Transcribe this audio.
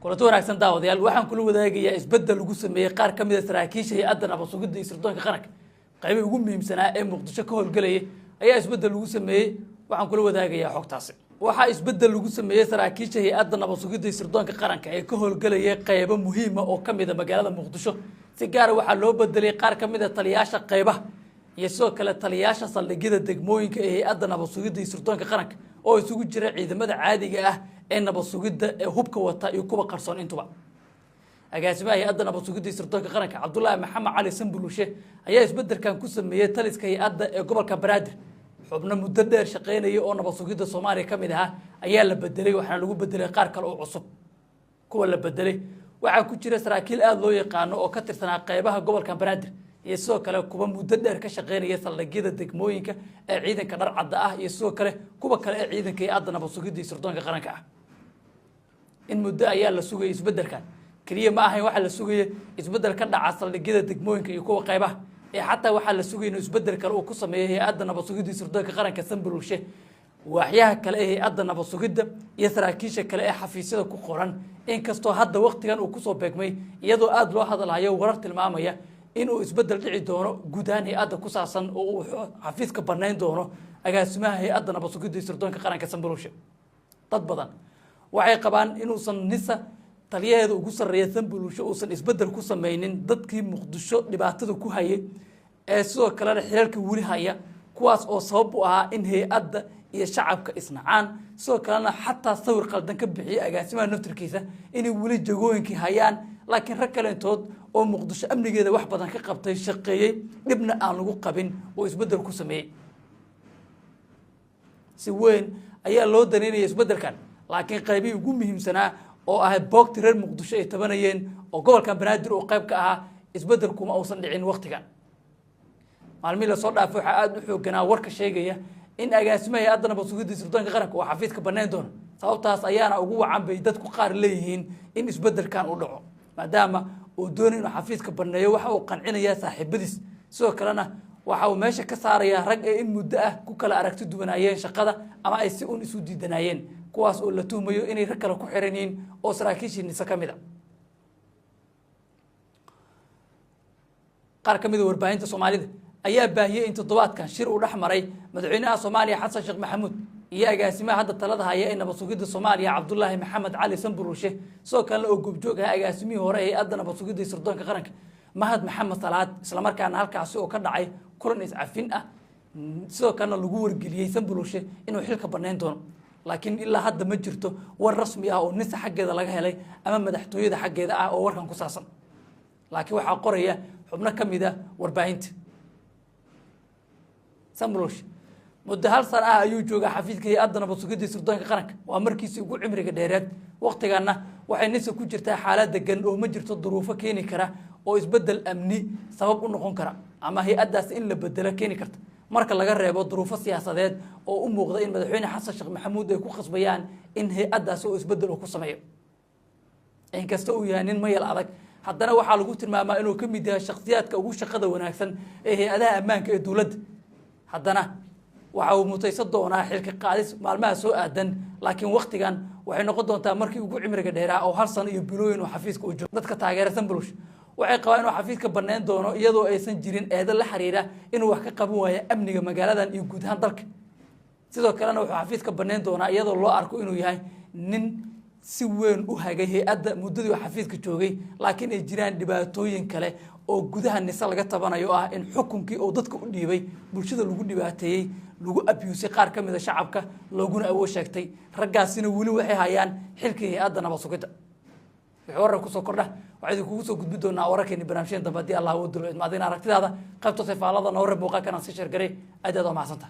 Kulanti wanaagsan daawadayaal, waxaan kula wadaagayaa isbeddel lagu sameeyey qaar ka mid a saraakiisha hay-adda nabad sugidda iyo sirdoonka qaranka. Qaybihii ugu muhiimsanaa ee Muqdisho ka howlgelayay ayaa isbeddel lagu sameeyey. Waxaan kula wadaagayaa xogtaasi. Waxaa isbeddel lagu sameeyey saraakiisha hay-adda nabad sugidda iyo sirdoonka qaranka ee ka howlgelayay qaybo muhiima oo ka mid a magaalada Muqdisho. Si gaara waxaa loo bedelay qaar ka mid a taliyaasha qaybaha iyo sidoo kale taliyaasha saldhigyada degmooyinka ee hay-adda nabad sugidda iyo sirdoonka qaranka, oo isugu jira ciidamada caadiga ah ee nabad sugidda ee hubka wata iyo kuwa qarsoon intuba. Agaasimaha hay-adda nabad sugidda iyo sirdoonka qaranka, Cabdulaahi Maxamed Cali Sanbulushe, ayaa isbedelkan ku sameeyey taliska hay-adda ee gobolka Banaadir. Xubno muddo dheer shaqaynaya oo nabad sugidda Soomaaliya ka mid ahaa ayaa la bedelay, waxaana lagu bedelay qaar kale oo cusub. Kuwa la bedelay waxaa ku jira saraakiil aada loo yaqaano oo ka tirsanaa qeybaha gobolka Banaadir iyo sidoo kale kuwa muddo dheer ka shaqaynaya saldhigyada degmooyinka ee ciidanka dharcadda ah iyo sidoo kale kuwa kale ee ciidanka hay-adda nabad sugidda iyo sirdoonka qaranka ah. In muddo ayaa la sugayay isbeddelkan. Keliya ma ahayn waxaa la sugaya isbeddel ka dhaca saldhigyada degmooyinka iyo kuwa qaybaha ee xataa waxaa la sugaya inuu isbeddel kale uu ku sameeyo hay-adda nabad sugidda iyo sirdoonka qaranka Sanbulushe waaxyaha kale ee hay-adda nabad sugidda iyo saraakiisha kale ee xafiisyada ku qoran, inkastoo hadda waktigan uu kusoo beegmay iyadoo aada loo hadalhayo warar tilmaamaya inuu isbeddel dhici doono guud ahaan hay-adda ku saabsan oo uu xafiiska banayn doono agaasimaha hay-adda nabad sugidda iyo sirdoonka qaranka Sanbulushe. Dad badan waxay qabaan inuusan NISA taliyaheeda ugu sarreeya Sanbulushe uusan isbeddel ku sameynin dadkii Muqdisho dhibaatada ku hayay ee sidoo kalena xilalka weli haya, kuwaas oo sabab u ahaa in hay-adda iyo shacabka isnacaan, sidoo kalena xataa sawir qaldan ka bixiyay agaasimaha naftirkiisa inay weli jagooyinkii hayaan, laakiin rag kaleentood oo Muqdisho amnigeeda wax badan ka qabtay, shaqeeyey, dhibna aan lagu qabin oo isbeddel ku sameeyey. Si weyn ayaa loo daneynaya isbeddelkan, laakiin qaybihii ugu muhiimsanaa oo ahayd boogti reer Muqdisho ay tabanayeen oo gobolkan Banaadir oo qayb ka ahaa, isbeddelkuma uusan dhicin waktigan. Maalmihii lasoo dhaafay waxaa aada u xooganaa warka sheegaya in agaasimaha hay-adda nabad sugidda sirdoonka qaranka oo xafiiska banayn doono. Sababtaas ayaana ugu wacan bay dadku qaar leeyihiin in isbeddelkan uu dhaco, maadaama uu doonay inuu xafiiska baneeyo. Waxa uu qancinayaa saaxiibadiis, sidoo kalena waxa uu meesha ka saarayaa rag ee in muddo ah ku kala aragti duwanaayeen shaqada ama ay si un isu diidanaayeen, kuwaas oo la tuhmayo inay rag kale ku xiran yihiin oo saraakiishii NISA ka mid a. Qaar ka mid a warbaahinta Soomaalida ayaa baahiyey in toddobaadkan shir uu dhex maray madaxweynaha Soomaaliya Xasan Sheekh Maxamuud iyo agaasimaha hadda talada haya ee nabad sugidda Soomaaliya, Cabdulaahi Maxamed Cali Sanbulushe, sidoo kalena oo goobjoog ah agaasimihii hore ee hay-adda nabad sugidda iyo sirdoonka qaranka, Mahad Maxamed Salaad, islamarkaana halkaasi oo ka dhacay kulan iscafin ah, sidoo kalena lagu wargeliyey Sanbulushe inuu xilka banayn doono. Laakiin ilaa hadda ma jirto war rasmi ah oo NISA xaggeeda laga helay ama madaxtooyada xaggeeda ah oo warkan ku saabsan, laakiin waxaa qoraya xubno ka mid a warbaahinta. Sanbulushe muddo hal san ah ayuu joogaa xafiiska hay-adda nabad sugidda sirdoonka qaranka. Waa markiisii ugu cimriga dheereed. Waktigaana waxay NISA ku jirtaa xaalad degan oo ma jirto duruufo keeni kara oo isbeddel amni sabab u noqon kara ama hay-addaas in la bedelo keeni karta, marka laga reebo duruufo siyaasadeed oo u muuqda in madaxweyne Xasan Sheekh Maxamuud ay ku khasbayaan in hay-addaasi oo isbeddel uu ku sameeyo. Inkasta uu yahay nin mayal adag, haddana waxaa lagu tilmaamaa inuu ka mid yahay shakhsiyaadka ugu shaqada wanaagsan ee hay-adaha ammaanka ee dowladda. Haddana waxa uu mutaysan doonaa xilka qaadis maalmaha soo aadan, laakiin waktigan waxay noqon doontaa markii ugu cimriga dheeraa oo hal sano iyo bilooyin oo xafiiska uu joogo. Dadka taageera Sanbulush waxay qabaan inuu xafiiska banayn doono iyadoo aysan jirin eedo la xiriira inuu wax ka qaban waayo amniga magaaladan iyo guud ahaan dalka. Sidoo kalena wuxuu xafiiska banayn doonaa iyadoo loo arko inuu yahay nin si weyn u hagay hay-adda muddadii uu xafiiska joogay, laakiin ay jiraan dhibaatooyin kale oo gudaha NISA laga tabanayo oo ah in xukunkii uu dadka u dhiibay bulshada lagu dhibaateeyey, lagu abuusay qaar ka mid a shacabka, looguna awood sheegtay. Raggaasina weli waxay hayaan xilkii hay-adda nabad sugidda. Wixii warar kusoo kordha waxaa idinkugu soo gudbi doonaa wararkeeni barnaamijyada dambe haddii Allah uu dilo idma. Adina aragtidaada qaybta sefaalada noo reeb, muuqaalkan aan si sheergaray. Aad aad waa mahadsanta.